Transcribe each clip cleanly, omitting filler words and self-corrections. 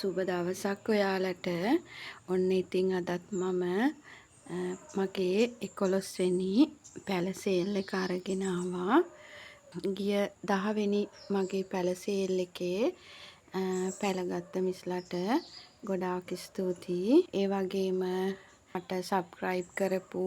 සුබ දවසක් ඔයාලට. ඔන්න ඉතින් අදත් මම මගේ 11 වෙනි පැල සේල් එක අරගෙන ආවා. ගිය 10 වෙනි මගේ පැල සේල් එකේ පැල ගත්ත මිස්ලට ගොඩාක් ස්තුතියි. ඒ වගේම මට සබ්ස්ක්‍රයිබ් කරපු,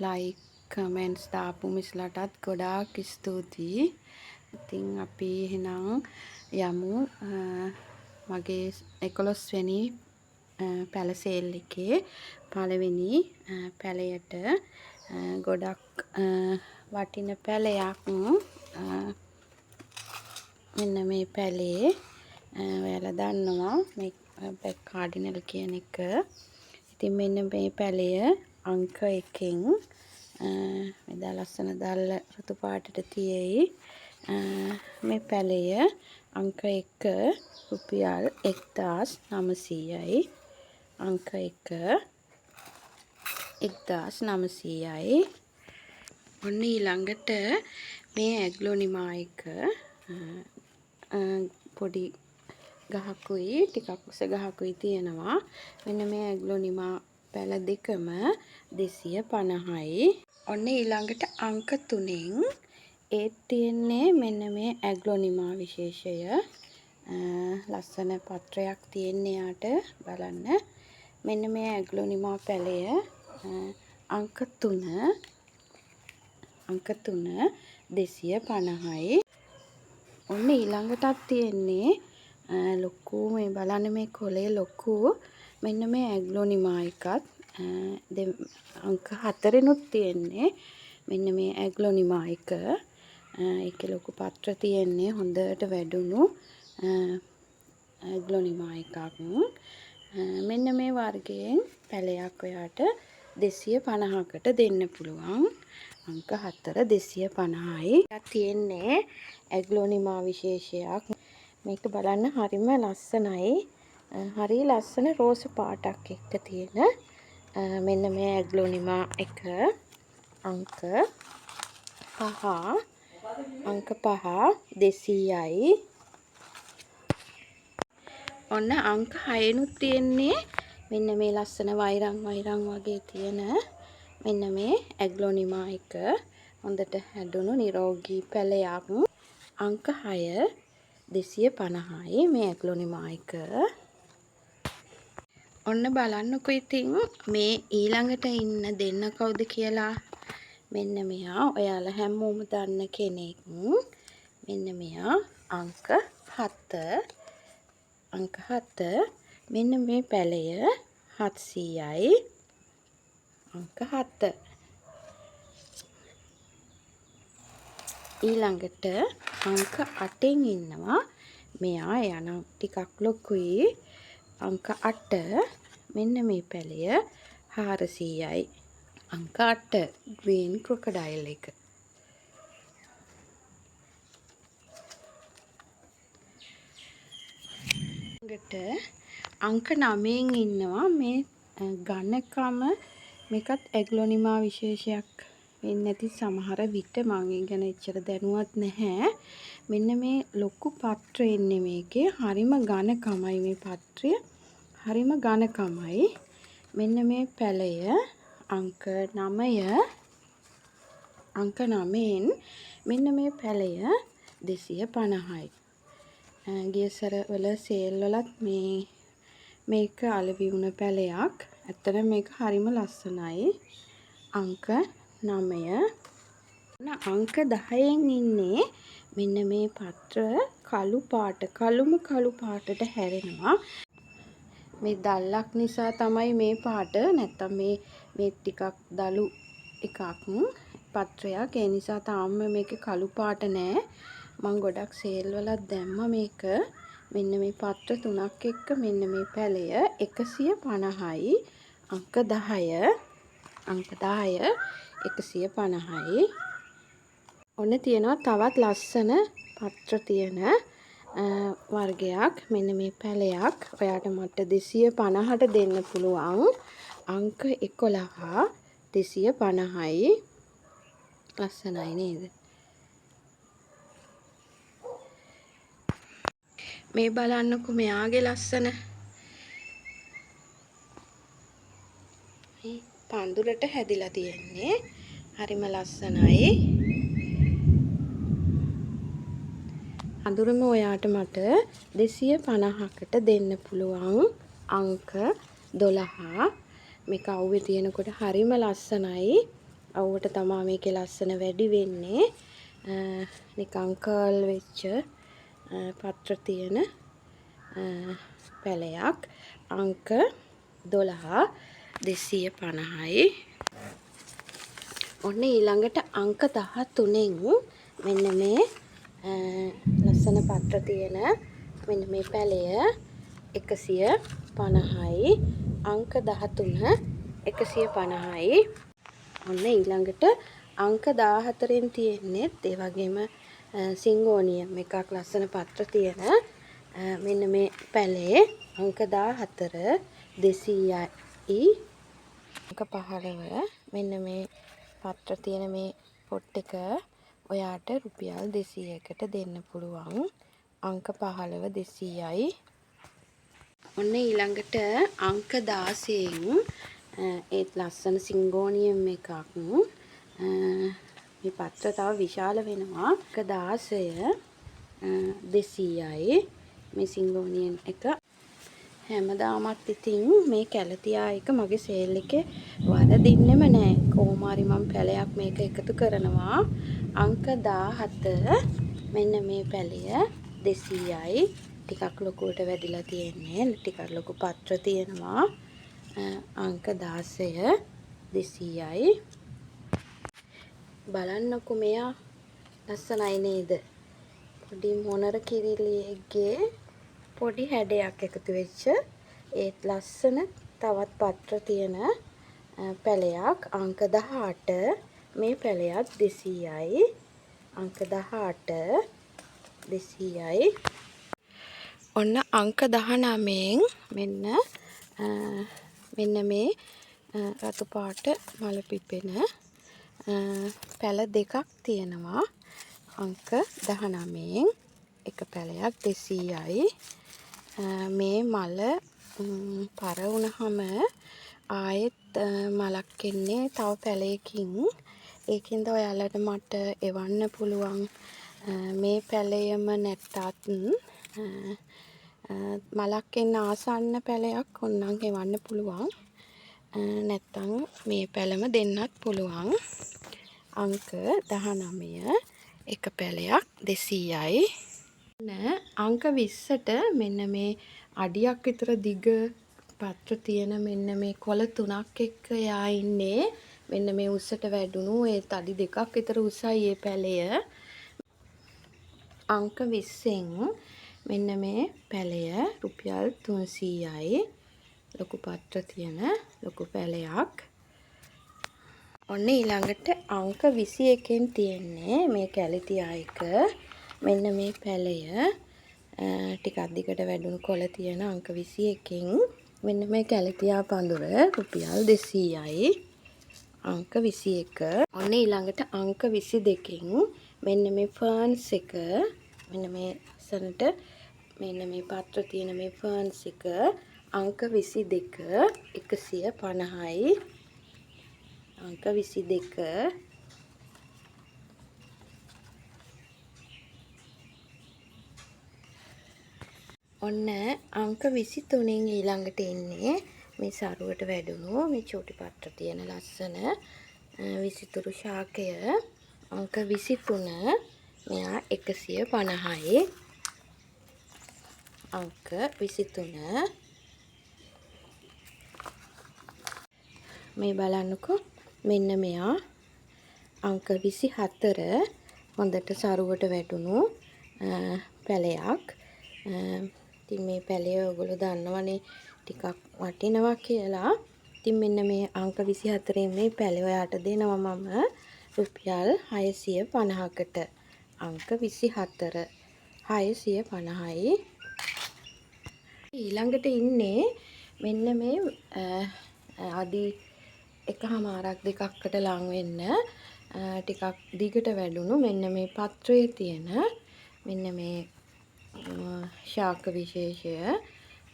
ලයික්, කමෙන්ට්ස් දාපු මිස්ලටත් ගොඩාක් ස්තුතියි. ඉතින් අපි එහෙනම් යමු මගේ 11 වෙනි පැල සේල් එකේ පළවෙනි පැලයට. ගොඩක් වටින පැලයක් මෙන්න මේ පැලේ. ඔයාලා දන්නවා මේ බ්ලැක් කාඩිනල් කියන එක. ඉතින් මෙන්න මේ පැලය අංක එකෙන් මෙදා ලස්සන දැල්ල රතු පාටට තියෙයි. මේ පැලය අංක 1 රුපියල් 1900යි. අංක 1 1900යි. ඔන්න ඊළඟට මේ ඇග්ලෝනිමා එක පොඩි ගහකුයි ටිකක් උස ගහකුයි තියෙනවා. මෙන්න මේ ඇග්ලෝනිමා පැල දෙකම 250යි. ඔන්න ඊළඟට අංක 3න් ඒත් තියෙන්නේ මෙන්න මේ ඇග්ලෝනිමා විශේෂය. ලස්සන පත්‍රයක් තියෙන්නේ යාට බලන්න. මෙන්න මේ ඇග්ලෝනිමා පැලය අංක 3, අංක 3 250යි. ඔන්න ඊළඟටත් තියෙන්නේ ලොකු, මේ බලන්න මේ කොළේ ලොකු මෙන්න මේ ඇග්ලෝනිමා එකත්. අංක 4නුත් තියෙන්නේ මෙන්න මේ ඇග්ලෝනිමා එක. ඒකේ ලොකු පත්‍ර තියෙන්නේ, හොඳට වැඩුණු ඇග්ලෝනිමා එකක්. මෙන්න මේ වර්ගයෙන් පැලයක් ඔයාට 250කට දෙන්න පුළුවන්. අංක 4 250යි. තියෙන්නේ ඇග්ලෝනිමා විශේෂයක්. මේක බලන්න හරිම ලස්සනයි. හරි ලස්සන රෝස පාටක් එක්ක තියෙන මෙන්න මේ ඇග්ලෝනිමා එක අංක 5, අංක 5 200යි. ඔන්න අංක 6නුත් තියෙන්නේ මෙන්න මේ ලස්සන වෛරම් වෛරම් වගේ තියෙන මෙන්න මේ ඇග්ලෝනිමා එක. හොඳට හැදුණු නිරෝගී පැලයක්. අංක 6 250යි මේ ඇග්ලෝනිමා එක. ඔන්න බලන්නකෝ ඉතින් මේ ඊළඟට ඉන්න දෙන්න කවුද කියලා. මෙන්න මෙයා ඔයාලා හැමෝම දන්න කෙනෙක්. මෙන්න මෙයා අංක 7, අංක 7. මෙන්න මේ පැලය 700යි. අංක 7. ඊළඟට අංක 8න් ඉන්නවා මෙයා. එයා නම් ටිකක් ලොකුයි. අංක 8, මෙන්න මේ පැලය 400යි. අංක 8 ග්‍රීන් ක්‍රොකඩයිල් එක. ඊළඟට අංක 9න් ඉන්නවා මේ ඝනකම. මේකත් ඇග්ලෝනිමා විශේෂයක් වෙන්නේ නැති සමහර විට, මං ඒ ගැන එච්චර දැනුවත් නැහැ. මෙන්න මේ ලොකු පත්‍ර එන්නේ මේකේ. හරිම ඝනකමයි මේ පත්‍රය. හරිම ඝනකමයි. මෙන්න මේ පැලය අංක 9, අංක 9න් මෙන්න මේ පැලය 250යි. ගිය සැරවල සේල් වලත් මේක අලෙවි වුණ පැලයක්. ඇත්තටම මේක හරිම ලස්සනයි. අංක 9. අංක 10න් ඉන්නේ මෙන්න මේ පත්‍ර කළු පාට, කළුම කළු පාටට හැරෙනවා. මේ දල්ලක් නිසා තමයි මේ පාට, නැත්තම් මේ ටිකක් දළු එකක් පත්‍රයක්. ඒ නිසා තාම මේකේ කළු පාට නෑ. මං ගොඩක් සේල් වලත් දැම්මා මේක. මෙන්න මේ පත්‍ර තුනක් එක්ක මෙන්න මේ පැලය 150යි. අංක 10, අංක 10 150යි. ඔන්න තියෙනවා තවත් ලස්සන පත්‍ර තියෙන වර්ගයක්. මෙන්න මේ පැලයක් ඔයාට මට 250ට දෙන්න පුළුවන්. අංක 11 250යි. ලස්සනයි නේද? මේ බලන්නකෝ මෙයාගේ ලස්සන. මේ පඳුරට හැදිලා තියෙන්නේ. හරිම ලස්සනයි. පඳුරම ඔයාට මට 250කට දෙන්න පුළුවන්. අංක 12. මේක අවුවේ තියෙනකොට හරිම ලස්සනයි. අවුවට තමා මේකේ ලස්සන වැඩි වෙන්නේ. නිකන් කර්ල් වෙච්ච පත්‍ර තියෙන පැලයක්. අංක 12 250යි. ඔන්න ඊළඟට අංක 13න් මෙන්න මේ ලස්සන පත්‍ර තියෙන මෙන්න මේ පැලය 150යි. අංක 13 150යි. ඔන්න ඊළඟට අංක 14න් තියෙන්නේත් ඒ වගේම සිංගෝනියම් එකක් ලස්සන පත්‍ර තියෙන මෙන්න මේ පැලේ අංක 14 200යි. අංක 15 මෙන්න මේ පත්‍ර තියෙන මේ පොට් එක ඔයාට රුපියල් 200කට දෙන්න පුළුවන්. අංක 15 200යි. ඔන්න ඊළඟට අංක 16න් ඒත් ලස්සන සිංගෝනියම් එකක්. මේ පත්‍ර තව විශාල වෙනවා. අංක 16 200යි මේ සිංගෝනියම් එක. හැමදාමත් ඉතින් මේ කැලතියා එක මගේ සේල් එකේ වරදින්නෙම නෑ. කොහොම හරි මං පැලයක් මේක එකතු කරනවා. අංක 17 මෙන්න මේ පැලය 200යි. ටිකක් ලොකුවට වැඩිලා තියෙන්නේ. ටිකක් ලොකු පත්‍ර තියෙනවා. අංක 16 200යි. බලන්නකෝ මෙයා ලස්සනයි නේද? පොඩි මොනර කිරිල්ලියෙක්ගේ පොඩි හැඩයක් එකතු වෙච්ච ඒත් ලස්සන තවත් පත්‍ර තියෙන පැලයක්. අංක 18 මේ පැලයත් 200යි. අංක 18 200යි. ඔන්න අංක 19න් මෙන්න මේ රතු පාට මල පිපෙන පැල දෙකක් තියෙනවා. අංක 19න් එක පැලයක් 200යි. මේ මල පර වුණහම ආයෙත් මලක් එන්නේ තව පැලයකින්. ඒකින්ද ඔයාලට මට එවන්න පුළුවන් මේ පැලයම නැත්තත් මලක් එන්න ආසන්න පැලයක් ඕනනම් එවන්න පුළුවන්. නැත්තම් මේ පැලම දෙන්නත් පුළුවන්. අංක 19 එක පැලයක් 200යි. අංක 20ට මෙන්න මේ අඩියක් විතර දිග පත්‍ර තියෙන මෙන්න මේ කොළ තුනක් එක්ක එයා ඉන්නේ. මෙන්න මේ උස්සට වැඩුණු ඒත් අඩි දෙකක් විතර උසයි ඒ පැලය. අංක 20න් මෙන්න මේ පැලය රුපියල් 300යි. ලොකු පත්‍ර තියෙන ලොකු පැලයක්. ඔන්න ඊළඟට අංක 21න් තියෙන්නේ මේ කැලිතියා එක. මෙන්න මේ පැලය ටිකක් දිගට වැඩුණු කොළ තියෙන අංක 21න් මෙන්න මේ කැලිතියා පඳුර රුපියල් 200යි. අංක 21. ඔන්න ඊළඟට අංක 22න් මෙන්න මේ ෆර්න්ස් එක, මෙන්න මේ ලස්සනට මෙන්න මේ පත්‍ර තියෙන මේ ෆර්න්ස් එක අංක 22 150යි. අංක 22. ඔන්න අංක 23න් ඊළඟට එන්නේ මේ සරුවට වැඩුණු මේ චූටි පත්‍ර තියෙන ලස්සන විසිතුරු ශාකය. අංක 23 මෙයා 150යි. අංක 23. මේ බලන්නකෝ මෙන්න මෙයා අංක 24 හොඳට සරුවට වැටුණු පැලයක්. ඉතින් මේ පැලය ඔයගොල්ලෝ දන්නවනේ ටිකක් වටිනවා කියලා. ඉතින් මෙන්න මේ අංක 24 මේ පැලය ඔයාට දෙනවා මම රුපියල් 650කට. අංක 24 650යි. ඊළඟට ඉන්නේ මෙන්න මේ අඩි එකහමාරක් දෙකක්කට ලං වෙන්න ටිකක් දිගට වැඩුණු මෙන්න මේ පත්‍රයේ තියෙන මෙන්න මේ ශාක විශේෂය.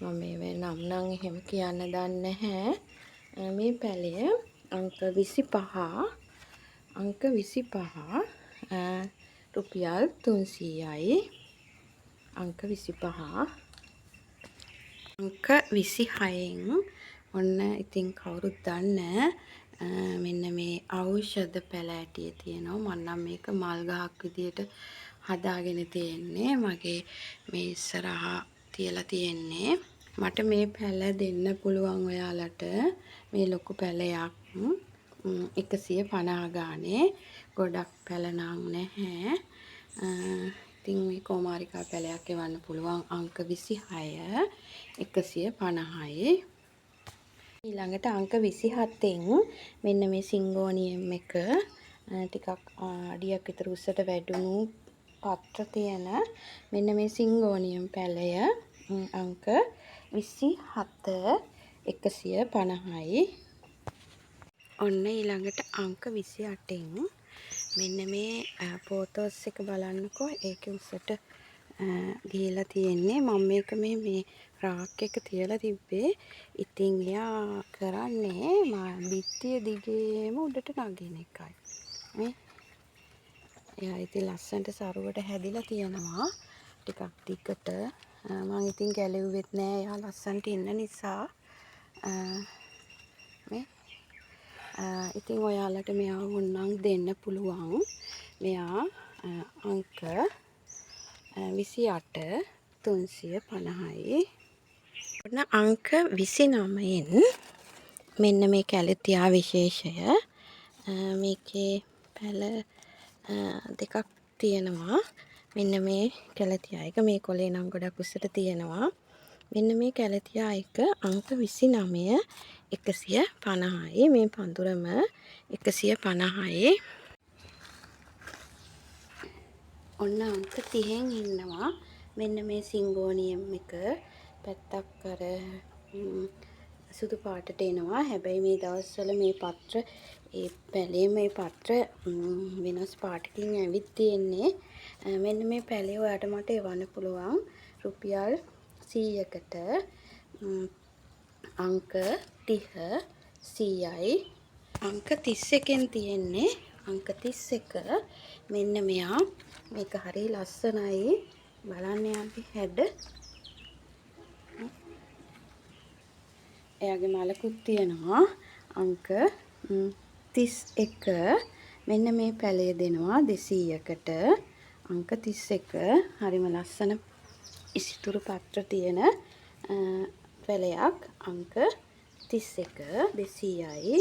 මම මේ නම් නම් එහෙම කියන්න දන්නේ නැහැ. මේ පැලය අංක 25, අංක 25 රුපියල් 300යි. අංක 25. අංක 26න් ඔන්න ඉතින් කවුරුත් දන්න මෙන්න මේ ඖෂධ පැලෑටිය තියෙනවා. මං නම් මේක මල් ගහක් විදියට හදාගෙන තියෙන්නේ. මගේ මේ ඉස්සරහා තියලා තියෙන්නේ. මට මේ පැල දෙන්න පුළුවන් ඔයාලට. මේ ලොකු පැලයක් 150 ගානේ. ගොඩක් පැල නම් නැහැ. ඉතින් මේ කෝමාරිකා පැලයක් එවන්න පුළුවන් අංක 26 150යි. ඊළඟට අංක 27න් මෙන්න මේ සිංගෝනියම් එක ටිකක් අඩියක් විතර උස්සට වැඩුණු පත්‍ර තියෙන මෙන්න මේ සිංගෝනියම් පැලය අංක 27 150යි. ඔන්න ඊළඟට අංක 28න් මෙන්න මේ පෝතෝස් එක බලන්නකෝ. ඒකේ උස්සට ගිහිල්ලා තියෙන්නේ. මම මේක මේ රාක් එක තියලා තිබ්බේ. ඉතින් එයා කරන්නේ බිත්තිය දිගේම උඩට නගින එකයි. මේ එයා ඉතින් ලස්සනට සරුවට හැදිලා තියෙනවා. ටිකක් දිගට. මං ඉතින් ගැලෙව්වෙත් නෑ එයා ලස්සනට ඉන්න නිසා. මේ ඉතින් ඔයාලට මෙයා ඕනනම් දෙන්න පුළුවන්. මෙයා අංක 28 350යි. ඔන්න අංක 29න් මෙන්න මේ කැලතියා විශේෂය. මේකේ පැල දෙකක් තියෙනවා. මෙන්න මේ කැලතියා එක මේ කොලේ නම් ගොඩක් උස්සට තියෙනවා. මෙන්න මේ කැලතියා එක අංක 29 150යි. මේ පඳුරම 150යි. ඔන්න අංක 30න් ඉන්නවා මෙන්න මේ සිංගෝනියම් එක. පැත්තක් අර සුදු පාටට එනවා. හැබැයි මේ දවස්වල මේ පත්‍ර ඒ පැලේ මේ පත්‍ර වෙනස් පාටකින් ඇවිත් තියෙන්නේ. මෙන්න මේ පැලේ ඔයාට මට එවන්න පුළුවන් රුපියල් 100කට. අංක 30 100යි. අංක 31න් තියෙන්නේ අංක 31 මෙන්න මෙයා. මේක හරි ලස්සනයි. බලන්න එයාගේ හැඩ. එයාගේ මලකුත් තියෙනවා. අංක 31 මෙන්න මේ පැලය දෙනවා 200කට. අංක 31 හරිම ලස්සන ඉසිතුරු පත්‍ර තියෙන පැලයක්. අංක 31 200යි.